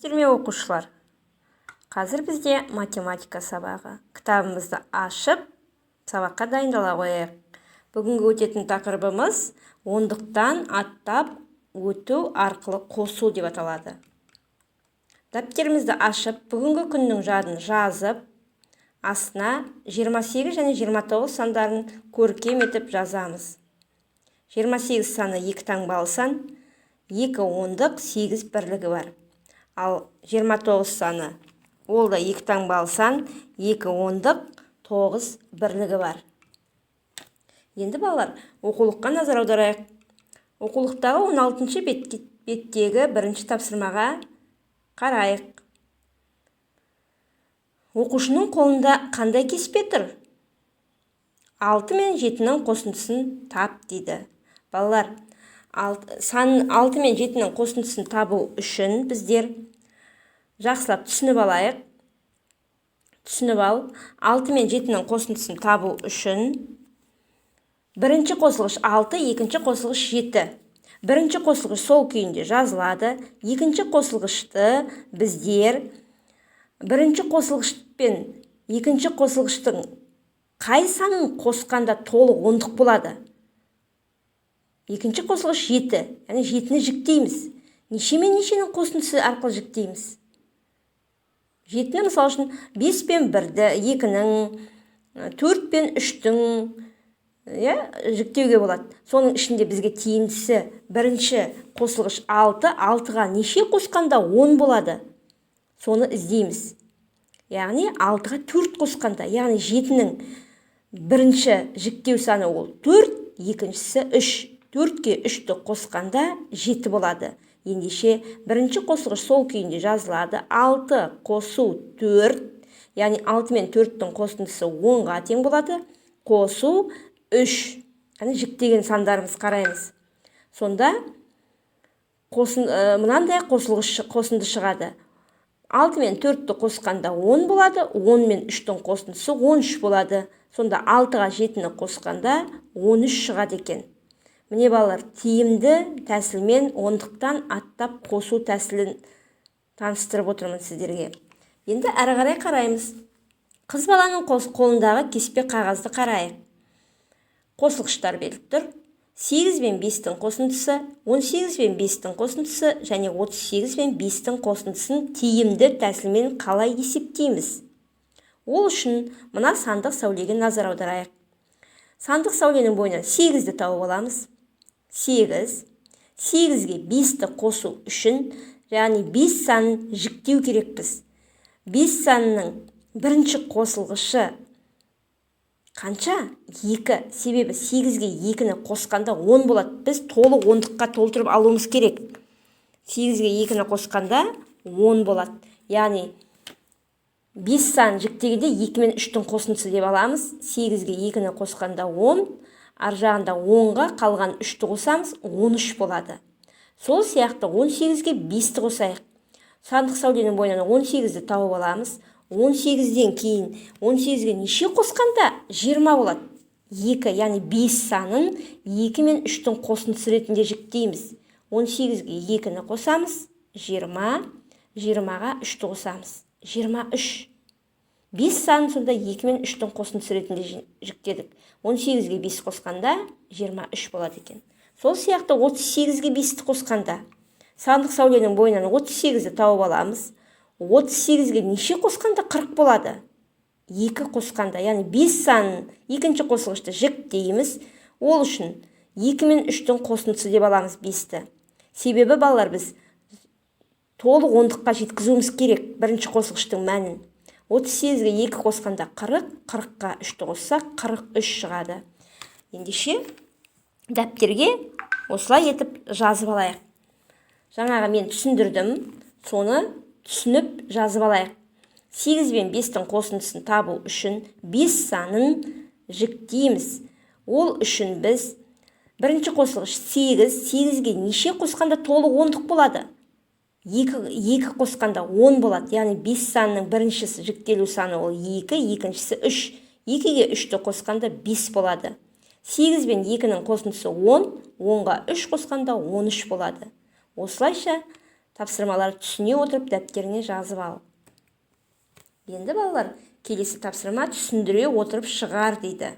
Сәлеметсіздер оқушылар! Қазір бізде математика сабағы. Кітабымызды ашып, сабаққа дайындала қояйық. Бүгінгі өтетін тақырыбымыз ондықтан аттап өту арқылы қосу деп аталады. Дәптерімізді ашып, бүгінгі күннің жадын жазып, астына 28 және 29 сандарын көркем етіп жазамыз. 28 саны екі таңбалы сан, екі ондық, 8 бірлігі бар. Ал 29 саны, ол да екі таңбалы сан, екі ондық, 9 бірлігі бар. Енді, балалар, оқулыққа назар аударайық. Оқулықтағы 16 беттегі бірінші тапсырмаға қарайық. Оқушының қолында қандай кеспе тұр? 6 мен 7-нің қосындысын тап дейді. Балалар, сан 6 мен 7-нің қосындысын табу үшін біздер жақсылап түсініп алайық. Түсініп ал. 6 мен 7-нің қосындысын табу үшін бірінші қосылғыш 6, екінші қосылғыш 7. Бірінші қосылғыш сол күйінде жазылады. Екінші қосылғышты біздер бірінші қосылғыш пен екінші қосылғыштың қай санын қосқанда толық ондық болады? Екінші қосылғыш 7, яғни 7-ні жіктейміз. Неше мен нешенің қосындысы арқылы жіктейміз? 7-ні, мысал үшін, 5 пен 1-ді, 2-нің, 4 пен 3-тің, иә, жіктеуге болады. Соның ішінде бізге тиімдісі бірінші қосылғыш 6, 6-ға неше қосқанда 10 болады? Соны іздейміз. Яғни 6-ға 4 қосқанда, яғни 7-нің бірінші жіктеу саны ол 4, екіншісі 3. 4-ке 3-ті қосқанда 7 болады. Ендеше бірінші қосылғыш сол күйінде жазылады. 6 қосу 4, яғни 6 мен 4-тің қосындысы 10-ға тең болады. Қосу 3, яғни жіктеген сандарымыз қараймыз. Сонда мынандай қосылғыш қосынды шығады. 6 мен 4-ті қосқанда 10 болады, 10 мен 3-тің қосындысы 13 болады. Сонда 6-ға 7-ні қосқанда 13 шығады екен. Міне, балалар, тиімді тәсілмен ондықтан аттап қосу тәсілін таныстырып отырмын сіздерге. Енді әрі қарай қараймыз. Қыз баланың қолындағы кеспе қағазды қарайық. Қосылғыштар беріліп тұр. 8 бен 5-тің қосындысы, 18 бен 5-тің қосындысы және 38 бен 5-тің қосындысын тиімді тәсілмен қалай есептейміз? Ол үшін мына сандық сәулеге назар аударайық. Сандық сәуленің бойынан 8-ді тауып аламыз. 8. 8-ге 5-ті қосу үшін, яғни 5 санын жіктеу керекпіз. 5 санының бірінші қосылғышы қанша? 2. Себебі 8-ге 2-ні қосқанда 10 болады. Біз толық ондыққа толтырып алуымыз керек. 8-ге 2-ні қосқанда 10 болады. Яғни 5 санын жіктегенде 2 мен 3-тің қосындысы деп аламыз. 8-ге 2-ні қосқанда 10, ар жағында 10-ға қалған 3-ті қосамыз, 13 болады. Сол сияқты 18-ге 5-ті қосайық. Сандық сәуленің бойынан 18-ді тауып аламыз. 18-ден кейін 18-ге неше қосқанда 20 болады? 2, яғни 5 санын 2 мен 3-тің қосындысы ретінде жіктейміз. 18-ге 2-ні қосамыз, 20, 20-ға 3-ті қосамыз, 23. 5 санын сонда 2 мен 3-тің қосындысы ретінде жіктедік. 18-ге 5 қосқанда 23 болады екен. Сол сияқты 38-ге 5-ті қосқанда сандық сәуленің бойынан 38-ді тауып аламыз. 38-ге неше қосқанда 40 болады? 2 қосқанда, яғни 5 санын екінші қосылғышты жіктейміз. Ол үшін 2 мен 3-тің қосындысы деп аламыз 5-ті. Себебі, балалар, біз толық ондыққа жеткізуіміз керек бірінші қосылғыштың мәнін. 38-ге 2 қосқанда 40, 40-қа 3-ті қоссақ 43 шығады. Ендеше дәптерге осылай етіп жазып алайық. Жаңағы мен түсіндірдім, соны түсініп жазып алайық. 8 бен 5-тің қосындысын табу үшін 5 санын жіктейміз. Ол үшін біз бірінші қосылғыш 8, 8-ге неше қосқанда толық ондық болады? 2 қосқанда 10 болады. Яғни 5 санының біріншісі жіктелу саны ол 2, екіншісі 3. 2-ге 3-ті қосқанда 5 болады. 8 бен 2-нің қосындысы 10, 10-ға 3 қосқанда 13 болады. Осылайша Тапсырмаларды түсіне отырып дәптеріңе жазып ал. Енді, балалар, келесі тапсырма «Түсіндіре отырып шығар» дейді.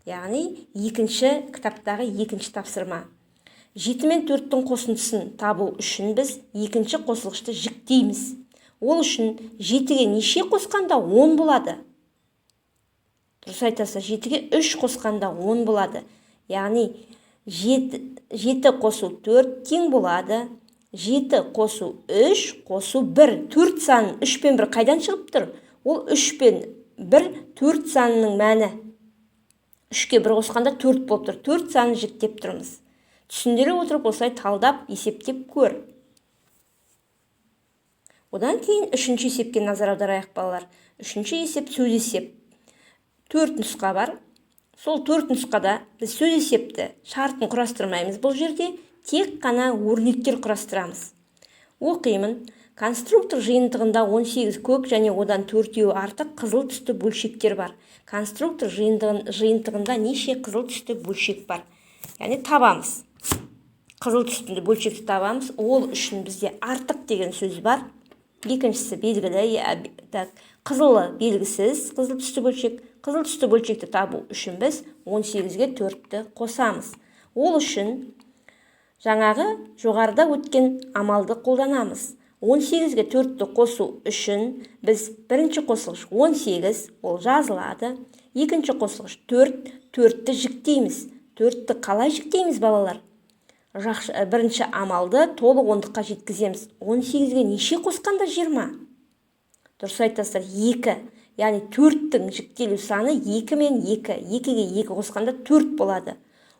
Яғни екінші кітаптағы екінші тапсырма. 7 мен 4-тің қосындысын табу үшін біз екінші қосылғышты жіктейміз. Ол үшін 7-ге неше қосқанда 10 болады? Дұрыс айтасыз, 7-ге 3 қосқанда 10 болады. Яғни 7 қосу 4 тең болады 7 қосу 3 қосу 1. 4 санын, 3 пен 1 қайдан шығып тұр? Ол 3 пен 1, 4 санының мәні. 3-ке 1 қосқанда 4 болып тұр. 4 санын жіктеп тұрмыз. Түсіндіре отырып, осылай талдап, есептеп көр. Одан кейін үшінші есепке назар аударайық, балалар. Үшінші есеп – сөз есеп. Төрт нұсқа бар. Сол төрт нұсқада біз сөз есепті шартын құрастырмаймыз, бұл жерде тек қана өрнектер құрастырамыз. Оқимын. Конструктор жиынтығында 18 көк және одан төртеуі артық қызыл түсті бөлшектер бар. Конструктор жиынтығында неше қызыл түсті бөлшек бар? Яғни табамыз, қызыл түсті бөлшекті табамыз. Ол үшін бізде «артық» деген сөз бар, екіншісі белгілі, так, қызылы белгісіз. Қызыл түсті бөлшек, қызыл түсті бөлшекті табу үшін біз 18-ге 4-ті қосамыз. Ол үшін жаңағы жоғарыда өткен амалды қолданамыз. 18-ге 4-ті қосу үшін біз бірінші қосылғыш 18, ол жазылады, екінші қосылғыш 4, 4-ті жіктейміз. 4-ті қалай жіктейміз, балалар? Жақсы, бірінші амалды толық ондыққа жеткіземіз. 18-ге неше қосқанда 20? Дұрыс айтасыздар, 2. Яғни 4-тің жіктелу саны 2 мен 2. 2-ге 2 қосқанда 4 болады.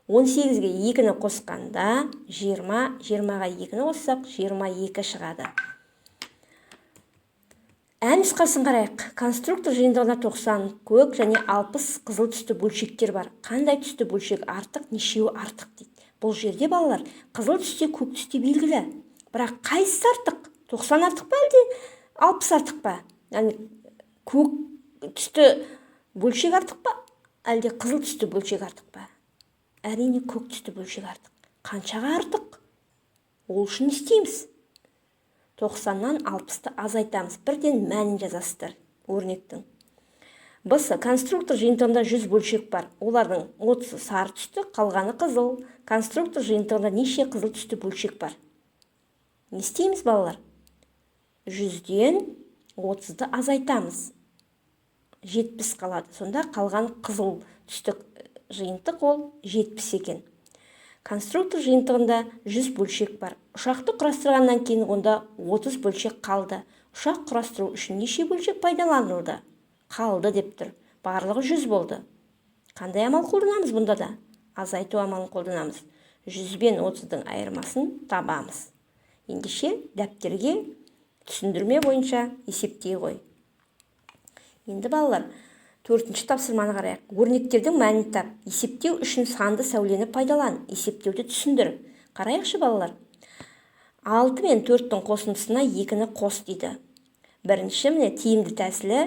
18-ге 2-ні қосқанда 20, 20-ға 2-ні қоссақ, 22 шығады. Ә нұсқасын қарайық. Конструктор жиынтығында 90 көк және 60 қызыл түсті бөлшектер бар. Қандай түсті бөлшек артық, нешеуі артық дейді. Бұл жерде, балалар, қызыл түсте, көк түсте белгілі, бірақ қайсысы артық? 90 артық па, әлде 60 артық па? Яғни көк түсті бөлшек артық па, әлде қызыл түсті бөлшек артық па? Әрине, көк түсті бөлшек артық. Қаншаға артық? Ол үшін не істейміз? 90-нан 60-ты азайтамыз. Бірден мәнін жазасыздар өрнектің. Б-сы. Конструктор жиынтығында 100 бөлшек бар. Олардың 30-ы сары түсті, қалғаны қызыл. Конструктор жиынтығында неше қызыл түсті бөлшек бар? Не істейміз, балалар? 100-ден 30-ды азайтамыз, 70 қалады. Сонда қалған қызыл түсті жиынтық ол 70 екен. Конструктор жиынтығында 100 бөлшек бар. Ұшақты құрастырғаннан кейін онда 30 бөлшек қалды. Ұшақ құрастыру үшін неше бөлшек пайдаланылды? «Қалды» деп тұр, барлығы 100 болды. Қандай амал қолданамыз? Бұнда да азайту амалын қолданамыз. 100 бен 30-дың айырмасын табамыз. Ендеше, дәптерге түсіндірме бойынша есептей ғой. Енді, балалар, төртінші тапсырманы қарайық. Өрнектердің мәнін тап. Есептеу үшін санды сәулені пайдалан. Есептеуді түсіндір. Қарайықшы, балалар. 6 мен 4-тің қосындысына 2-ні қос дейді. Бірінші, міне, тиімді тәсілі: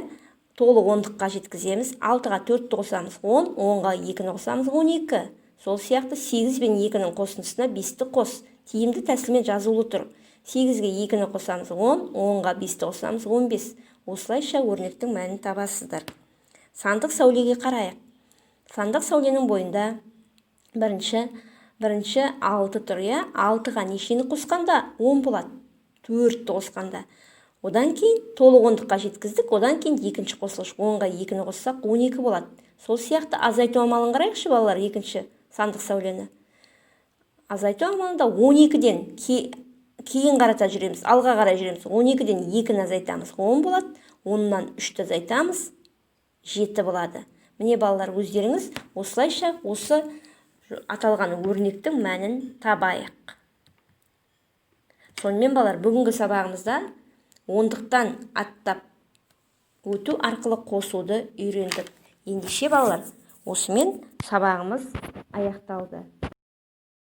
толық ондыққа жеткіземіз. 6-ға 4-ті қосамыз, 10, 10-ға 2-ні қосамыз, 12. Сол сияқты 8 бен 2-нің қосындысына 5-ті қос. Тиімді тәсілмен жазулы тұр. 8-ге 2-ні қосамыз, 10, 10-ға 5-ті қосамыз, 15. Осылайша өрнектің мәнін табасыздар. Сандық сәулеге қарайық. Сандық сәуленің бойында бірінші 6 тұр, иә? 6-ға нешені қосқанда 10 болады? 4-ті қосқанда. Одан кейін толық ондыққа жеткіздік. Одан кейін екінші қосылғыш, 10-ға 2-ні қоссақ, 12 болады. Сол сияқты азайту амалын қарайықшы, балалар. Екінші сандық сәулені азайту амалында 12-ден кейін қарата жүреміз, алға қарай жүреміз. 12-ден 2-ні азайтамыз, 10 болады. 10-нан 3-ті азайтамыз, 7 болады. Міне, балалар, өздеріңіз осылайша осы аталған өрнектің мәнін табайық. Сонымен, балалар, бүгінгі сабағымызда ондықтан аттап өту арқылы қосуды үйрендік. Ендеше, балалар, осымен сабағымыз аяқталды.